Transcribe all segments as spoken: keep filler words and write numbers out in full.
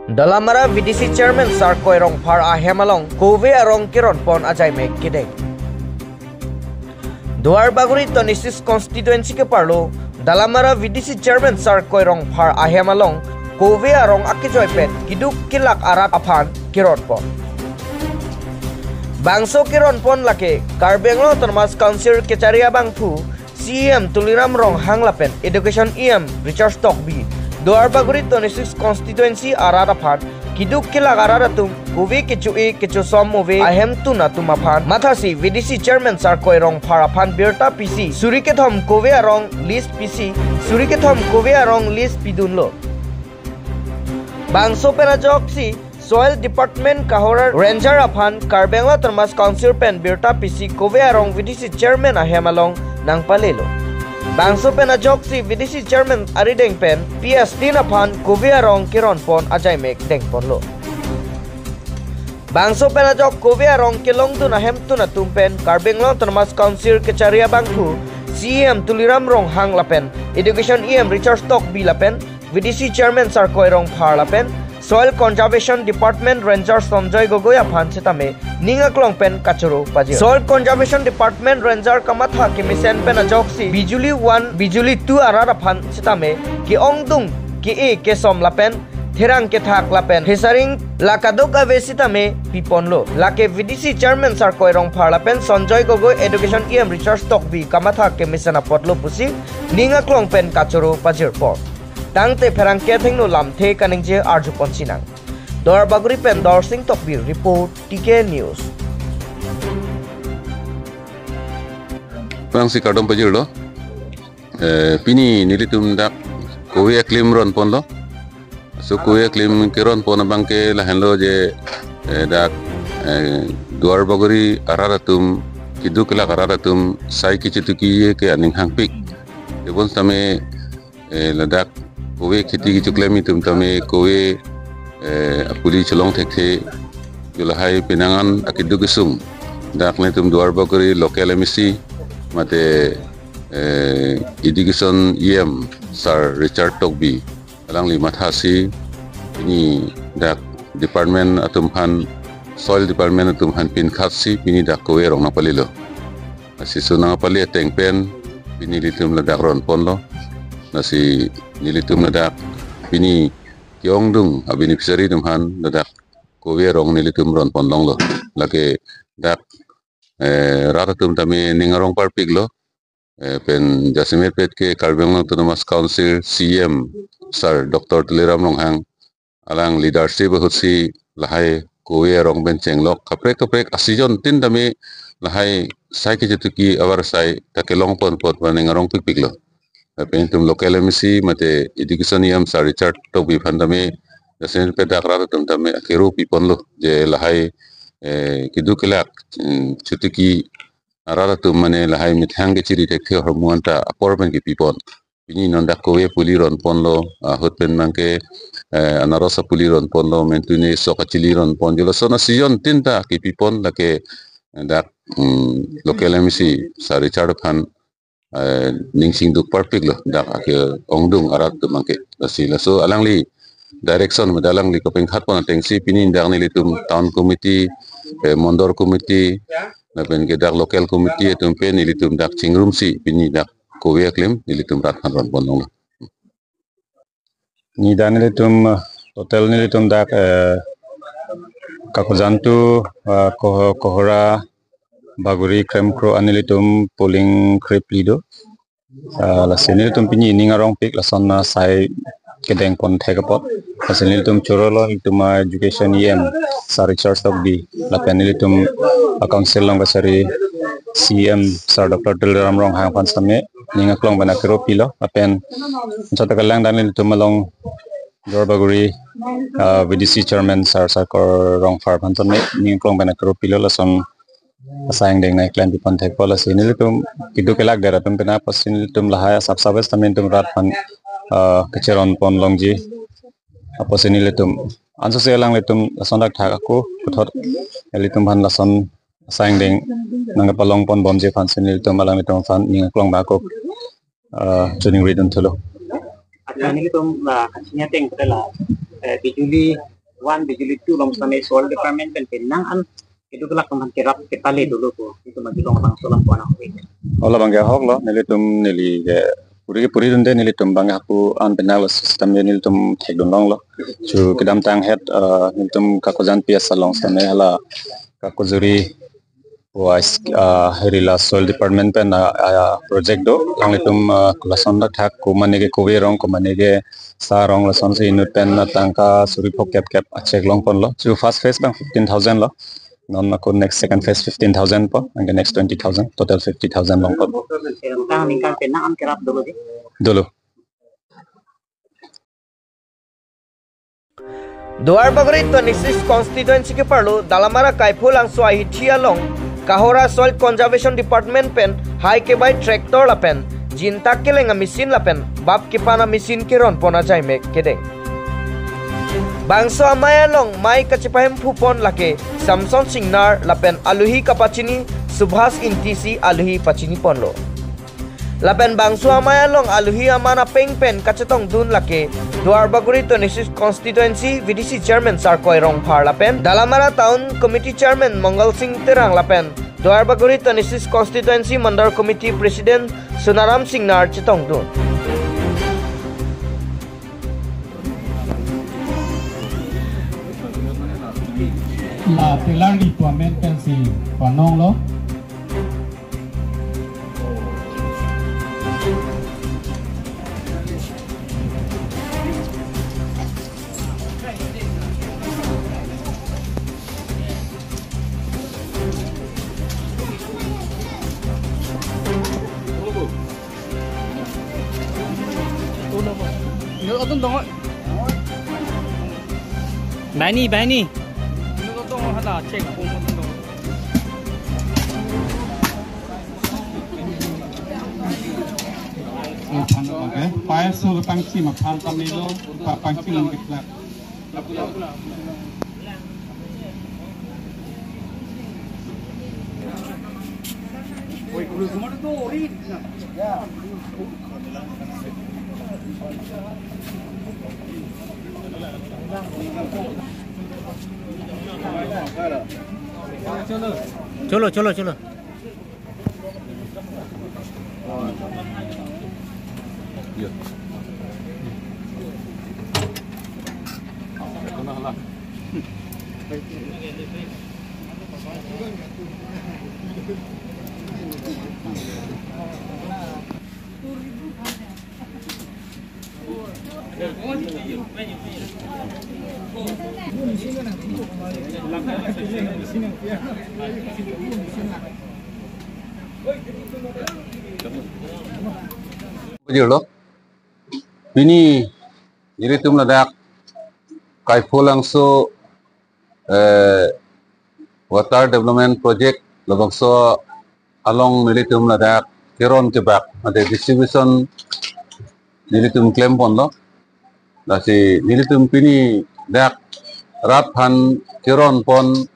Dalamara V D C Chairman Sarkoi Rongphar ahem along kove arong keron pon ajaimek kedeng. Duarbagori twenty-six constituency keparlo Dalamara V D C Chairman Sarkoi Rongphar ahem along kove arong akejoi pen keduk kelak arat aphan keron pon. Bangso keron pon lake Karbi Anglong Autonomous Council kechari abangphu C E M Tuliram Ronghang lapen Education E M Richard Tokbi Duarbagori twenty-six constituency arat aphan keduk kelak arat atum kove kecho-e kechosom ove ahemtun atum aphan mathasi V D C Chairman Sarkoi Rongphar aphan birta pisi suri kethom kove arong list pisi suri kethom kove arong list pidunlo. Bangso pen ajoksi Soil Department Kohora Ranger aphan Karbi Anglong Autonomous Council pen birta pisi kove arong V D C Chairman ahem along nangpalelo. Bangso pen ajoksi V D C Chairman arideng pen P S tin aphan kove arong keron pon ajaimek dengponlo. Bangso pen ajok kove arong kelongdun ahemtun atum pen Karbi Anglong Autonomous Council kechari abangphu C E M Tuliram Ronghang lapen Education E M Richard Tokbi lapen V D C Chairman Sarkoi Rongphar lapen Soil Conservation Department Ranger Sanjoy Gogoi aphan setame ning aklong pen kachoro pajir. Soil Conservation Department Ranger kamatha kemesen pen ajoksi Bijuli one, Bijuli two arat aphan setame ke-ongdung, ke-e, kesom lapen therang kethak lapen hesaring la kadokave setame piponlo. Lake V D C Chairman Sarkoi Rongphar lapen Sanjoy Gogoi, Education E M Richard Tokbi kamatha kemesen apotlo pusi ning aklong pen kachoro pajirpon. Tangte pherangke athengno lamthe kaningje arjupon sinang. Duarbagori pen Dorsing Tokbi report, T K News. Pherangsi kardom pajirlo. Eh, pini nelitum dak kove aklim ron ponlo. So kove aklim keron pon abangke lahenlo je, eh, dak, eh, Duarbagori arat atum, keduk kelak arat atum sai kechituki ke aning hangpik. Tebon tame, eh, ladak kove kheti kechoklem atum tame kove, eh, apuli cholong thekthe, jo lahai penang an akeduk kesung. Dak netum Duarbagori local M A C mate, eh, Education E M Sir Richard Tokbi alangli mathasi pini dak department atum aphan, Soil Department atum aphan pinkhatsi pini dak kove arong nangpalelo. Lasi so nangpale ateng pen pini nelitum ladak ron ponlo. Lasi nelitum ladak pini ke-ongdung a-beneficiary atum aphan ladak kove arong nelitum ron pon longlo. Lake dak, eh, rat atum tame ning arong parpiklo. Eh, pen jasemet pet ke Karbi Anglong Autonomous Council C E M Sir Doctor Tuliram Ronghang alang leadership ahutsi lahai kove arong pen chenglok kaprek kaprek a-season tin tame lahai sai kechituki avar sai ta kelong pon pon ning arong pikpiklo. Lapen itum local M A C mate Education E M Sir Richard Tokbi aphan tame jasemet pet dak rat atum tame akero piponlo je lahai, eh, keduk kelak, mm, chituki arat atum mane lahai methang kechiri thekthe ahormu anta apor pen kepipon. Pini non dak kove apuli ron ponlo, ahut pen abangke, eh, anaros apuli ron ponlo, mentune sok achili ron pon. Jo lason a-season tin ta kepipon lake dak, mm, local M A C Sir Richard aphan, eh, ning chingduk parpiklo dak ake-ongdung arat atum abangke. Lasi laso alangli direction mate alangli kapinkhat pon atengsi pini dak nelitum town committee, eh, mondol committee, lapen ke dak local committee atum pen nelitum dak chingrumsi pini dak kove aklim nelitum rat aphan ron pon longlo. Ni dak nelitum, eh, total nelitum dak, eh, Kakojan two, eh, Koh-, Kohora, Bagori, Kremkro an nelitum polling kre phli do. Ah, lasi nelitum pini ning arongpik lason asai kedeng pon thek apot. Lasi nelitum chorolo nelitum a-Education E M Sir Richard Tokbi lapen nelitum a-council along kachari C E M Sir Doctor Tuliram Ronghang aphan same ning aklong pen akero pilo lapen anchot kalang dan nelitum along Duarbagori, ah, V D C Chairman Sir Sarkoi Rongphar aphan same ning aklong pen akero pilo lason asai angdeng nangklempi pon thek apot. Lasi nelitum keduk kelak arat atum pen apotsi nelitum lahai asap sabes tame nelitum rat aphan, ah, kecheron pon longji. Apotsi nelitum ansose alanglitum lason dak thak ako puthot ilitum aphan lason asai angdeng nangkepalong pon bomji aphansi nelitum alanglitum aphan ning aklong bako, ah, choningri dun thulo. Athani nelitum la kachini ateng pada la, eh, Bijuli One Bijuli two along sitame soil department pen penang an kedo kelak atum aphan kerap kepale dolo ko, itum abang along abang solam ko anang. Ola abang ke ahok lo, nelitum neli ke puri ke puri dunde, nelitum abang ke hapu an penang lo system ya nelitum thekdun longlo. Chu kedamtang het, eh, nelitum Kakojan P S along sitame hala Kakojuri wise, ah, rila soil department pen, ah, ah, project do. Nanglitum, ah, lason dak thak ko mane ke kove rong ko mane ke sa rong lasonsi inut pen, ah, tangka suri phok kep kep a-check longponlo. Chu first phase abang fifteen thousand lo. Non ako next second phase fifteen thousand po. Anke next twenty thousand. Total fifty thousand longpon. Tang ningkan penang an kerap dolo di. Dolo. Duarbagori twenty-six constituency keparlo Dalamara Kaipholangso ahithi along Kahora Soil Conservation Department pen hai kebai tractor lapen jinta keleng a-machine lapen bap kepan a-machine keronpon ajaimek kedeng. Bangso amei along mei kachepahemphupon lake Samson Singnar lapen aluhi kapachini Subhas Ingti si aluhi pachiniponlo. Lapen bangso amei along aluhi aman apeng pen kachetongdun lake Duarbagori twenty-six constituency V D C chairman Sarkoi Rongphar lapen Dalamara Town Committee chairman Mongal Sing Terang lapen Duarbagori twenty-six constituency mandal committee president Sonaram Singnar chetongdun. La trailer ni pamen pensi panonglo. Bani, bani. Payas so pangchim aphan kami lo, pa-, pangchim ang kiplak. Cholo, cholo, cholo. Bujurlo. Pini nelitum ladak Kaipholangso, eh, Water Development Project labangso along nelitum ladak keron kebak, ade distribution nelitum klemponlo. Lasi nelitum pini dak rat aphan keronpon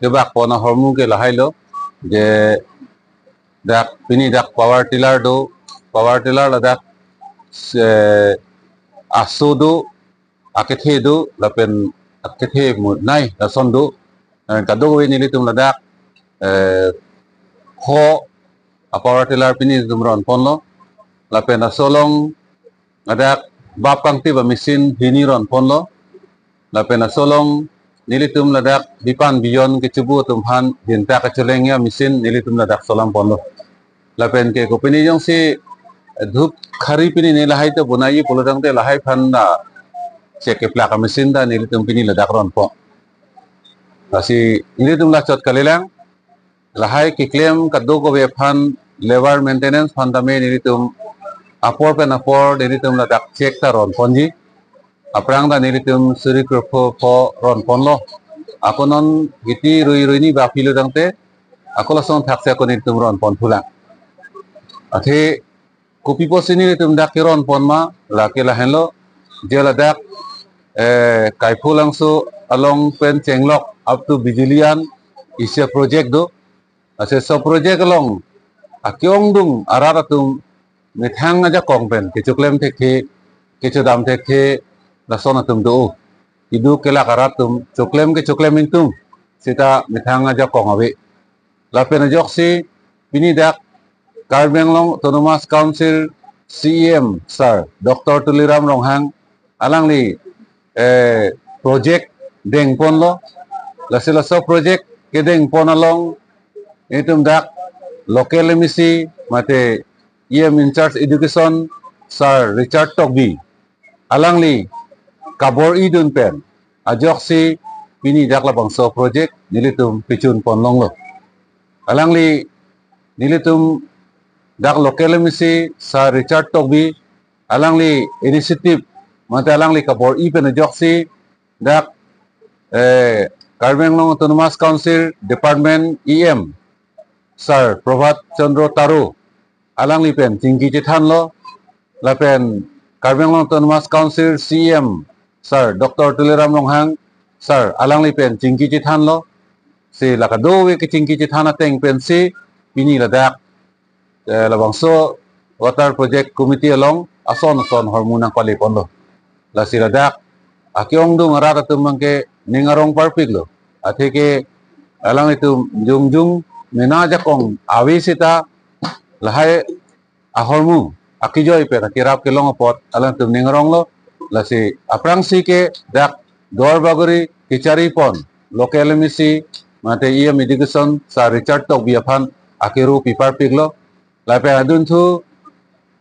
kebakpon ahormu ke lahailo, je dak pini dak power tiller do, power tiller ladak, eh, aso do, akethe do, lapen akethe mu nai lason do. Eh, kadokave nelitum ladak, eh, ho a-power tiller pini nelitum ronponlo. Lapen aso along ladak bap kangtip a-machine hini ronponlo. Lapen aso along nelitum ladak bipan bijon kechibu atum aphan jinta kacheleng a-machine nelitum ladak solamponlo. Lapen ke kopine jongsi dhup khari pini ne lahai ta bonai pulo tangte lahai aphan ta check keplak a-machine ta nelitum pini ladak ronpon. Lasi nelitum la chot kalilang, lahai keklem kadokave aphan labour maintenance aphan tame nelitum apor pen apor nelitum ladak check ta ronponji. Aphrang ta nelitum suri krepho pho ronponlo. Ako non giti rui rui ni ba pilo tangte ako lason thaksi ako nelitum ronpon thulang. Athe kopi pusi nelitum dak keronpon ma, lake lahenlo, je ladak, eh, Kaipholangso along pen chenglok up to Bijulian isi a-project do. Ase so project along akeongdung arat atum methang ajakong pen kechoklem thekthe, kechodam thekthe lason atum do. idu kelak arat atum choklem ke choklem ingtung seta methang ajakong ave. Lapen ajoksi pini dak Karbi Anglong Autonomous Council C E M sir Doctor Tuliram Ronghang alangli eh, project dengponlo. Lasi laso project kedengpon along itum dak local M A C mate E M in charge education sir Richard Tokbi alangli kabor-idun pen ajoksi pini dak labangso project nelitum pechunpon longlo. Alangli nelitum dak local M A C sir Richard Tokbi alangli initiative mate alangli kabor-i pen ajoksi dak eh, Karbi Anglong Autonomous Council Department E M sir Prabhat Chandra Taro alangli pen chingki chethanlo, lapen Karbi Anglong Autonomous Council C E M sir Doctor Tuliram Ronghang sir alangli pen chingki chethanlo. Si la kadokave kechingki chethan ateng pensi pini ladak eh, labangso water project committee along ason ason ahormu nangpaleponlo. Lasi ladak ake-ongdung arat atum abangke ning arong parpiklo. Atheke alanglitum jongjung mena ajakong ave seta lahai ahormu akejoi pen akerap kelong apot alangtum ning aronglo. Lasi aphrangsi ke dak Duarbagori kecharipon local M A C mate E M education sir Richard Tokbi aphan akero piparpiklo. Lapen adunthu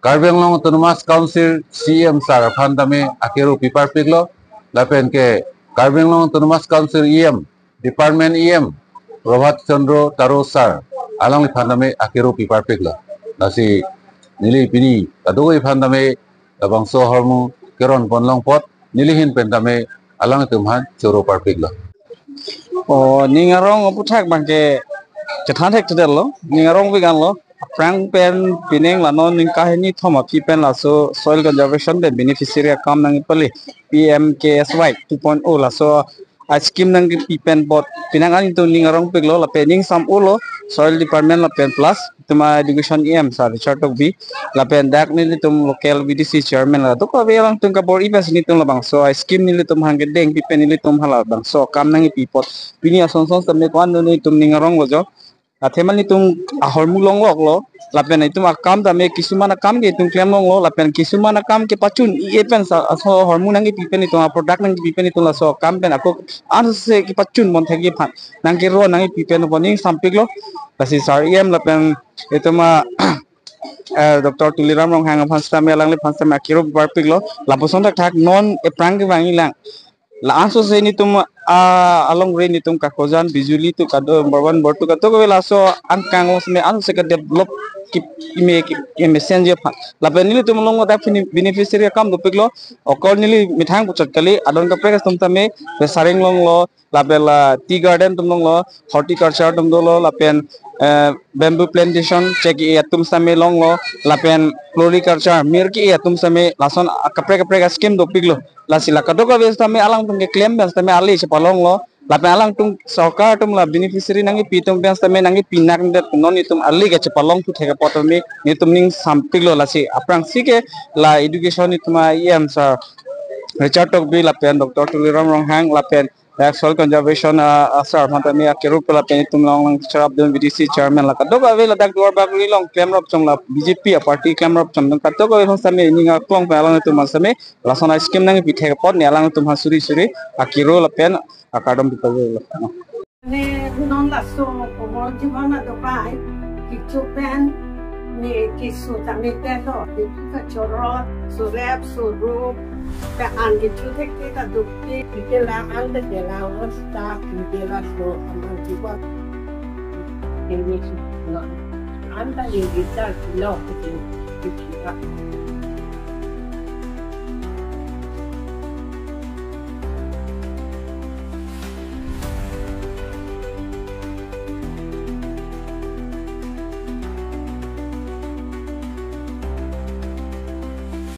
Karbi Anglong Autonomous Council C E M sir aphan tame akero piparpiklo. Lapen ke Karbi Anglong Autonomous Council E M, Department E M Prabhat Chandra Taro sir alangliphan tame akero piparpiklo. Lasi neli pini kadokave aphan tame labangso ahormu keronpon long apot neli ahin pen tame alangtum aphan choro parpiklo. O, ning arong aputhak abangke chethan thekthedetlo, ning arong vegan lo. Aphrang pen pining la non ning kahini thom aphi pen laso soil conservation pen beneficiary akam nangpale P M K S Y two point oh laso a scheme nangpi pen apot penang an itum ning arongpiklo lapen ning sam-olo soil department lapen plus itum a education E M sir Richard Tokbi lapen dak nelitum local V D C chairman la kadokave alangtum kabor-i pensi nelitum labangso a scheme nelitum aphan kedengpi pen nelitum hala labangso akam nangpi apot pini ason ason tame ko-an nelitum ning aronglo jo. Athema nelitum ahormu longloklo. Lapen itum akam tame kisuman akam ke itum klem longlo. Lapen kisuman akam kepachun-i pen sa aso ahormu nangpi pen itum a product nangpi pen itum laso akam pen ako ansose kepachunpon thekji aphan nangkero nangpi pen apot ning sampiklo. Lasi sir E M lapen itum a eh, Doctor Tuliram Ronghang aphan sitame alangliphan sitame akero piparpiklo. Lapuson thakthak non aphrang kevangji lang la ansose nelitum a alongri nelitum Kakojan, Bijuli atum kado, Barwan Bor atum kadokave laso angkang lo seme ansose kedevelop ki ime ki ime senji aphan. Lapen nelitum along dak bene- beneficiary akam dopiklo. Okol neli methang puchot kali adon kaprek atum tame besaring longlo, lapen la tea garden atum longlo, horticulture atum dolo, lapen eh, bamboo plantation chek-e atum sitame longlo, lapen floriculture mir ke-e atum sitame lason kaprek kaprek a scheme dopiklo. Lasi la kadokave sitame alangtum keklem pen sitame ale chepalonglo. Lapen alangtum sorkar atum la beneficiary nangpi atum pen sitame nangpi nangdet non itum ale kechepalong thu thek apot tame nelitum ning sampiklo. Lasi aphrangsi ke la education itum a E M sir Richard Tokbi lapen Doctor Tuliram Ronghang lapen dak soil conservation a, a sir aphan tame akero pen lapen itum along cherapdun V D C chairman la kadokave ladak Duarbagori along klemrap chom la B J P a party klemrap chom atum kadokave aphan sitame ning aklong pen alangtum aphan sitame lason a scheme nangpi thek apot ne alangtum aphan suri suri akero lapen akardom piparlo. Ne non laso komo jibon adobai kichu pen ne kisu tame telo kichu kachorot surep suru ka an kichu thek ke kaduk ke ke la an de ke la lo sta ke la so amang jibon ke ne kisu lo an ta ne kita lo ke ke